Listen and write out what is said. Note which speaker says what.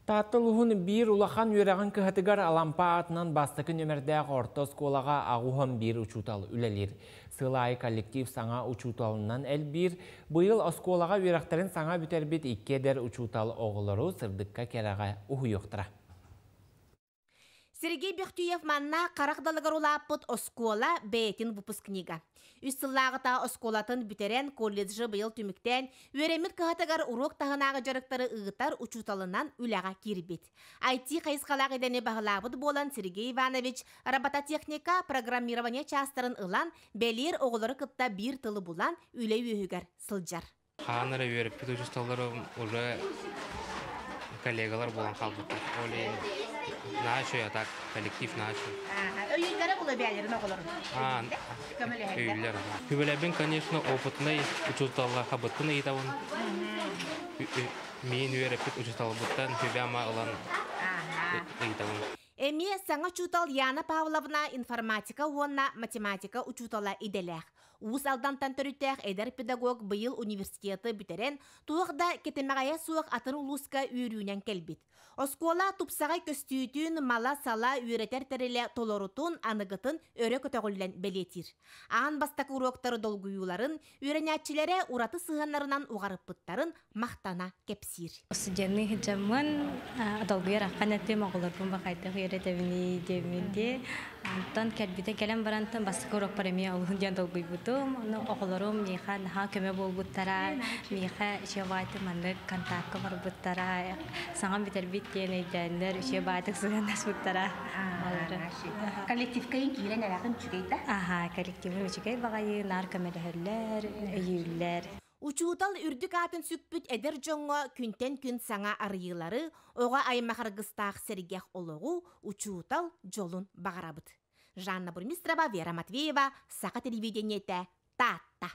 Speaker 1: Таатта улууһун биир улахан үөрэҕин кыһатыгар Алампа аатынан бастакы нүөмэрдээх орто оскуолаҕа 81 учуутал үлэлиир. Сыл аайы коллектив саҥа учууталынан элбиир. Быйыл оскуолаҕа үөрэхтэрин саҥа бүтэрбит икки эдэр учуутал оҕолору сырдыкка-кэрэҕэ уһуйуохтара.
Speaker 2: Сергей Бехтюев манна харах далыгар улааппыт оскуола бэйэтин выпускнига. Үс сыллааҕыта оскуолатын бүтэрэн, колледжы быйыл түмүктээн, үөрэммит кыһатыгар уруок таһынааҕы дьарыктары ыытар учууталынан үлэҕэ киирбит. IT хайысхалаах идэни баһылаабыт буолан Сергей Иванович робототехника, программирование чаастарын ылан, бэлиэр оҕолору кытта биир тылы булан, үлэ үөһүгэр сылдьар.
Speaker 3: Хаан эрэ үөрэппит учууталларым уже коллегалар буолан хаалбыттар. Ол иһин наһаа үчүгэй, а так коллектив наһаа үчүгэй.
Speaker 2: Өйүүллэрэ була бээлэрин оҕолорун.
Speaker 3: Өйүүллэр. Хүбэлэбин, конечно, опытный учууталлар хабыттын ыйытабын. Миин үөрэппит учууталбыттан сүбэ-ама ылан ыйытабын.
Speaker 2: Эмиэ саҥа учуутал Яна Павловна информатика уонна математика учуутала идэлээх. Уус Алдантан төрүттээх эдэр педагог быйыл университеты бүтэрэн, туох да кэтэмэҕэйэ суох атын улууска үөрүүнэн кэлбит. Оскуола тупсаҕай көстүүтүн, мала-сала үөрэтэр тэрилэ толорутун, аныгытын өрө көтөҕүллэн бэлиэтиир. Аан бастакы уруоктары долгуйууларын, үөрэнээччилэрэ ураты сыһыаннарынан уҕарыппыттарын махтана кэпсиир.
Speaker 4: Студенныы сылдьаммын долгуйар аххан этим, оҕолорбун бахайдах үөрэтэбиний диэммин дии. Онтон кэлбитэ кэлэн барантан бастакы уруокпар эмиэ олуһун диэн долгуйбутум. Ону оҕолорум миэхэ наһаа көмө буолбуттара, миэхэ үчүгэй баайтык маннык контакка барбыттара, саҥа бүтэрбит диэн өйдөөннөр үчүгэй баайтык сыһыаннаспыттара.
Speaker 2: Коллективка киирэн эрэҕин үчүгэй да?
Speaker 4: Аха, коллективым үчүгэй баҕайы, наар көмөлөһөллөр, өйүүллэр.
Speaker 2: Учуутал үрдүк аатын сүкпүт эдэр дьоҥҥо күнтэн күн саҥа арыйыылары, оҕо аймах аргыстаах сэргэх олоҕу, учуутал дьолун баҕарабыт. Жанна Бурмистрова, Вера Матвеева, Саха телевидениетэ, Таатта.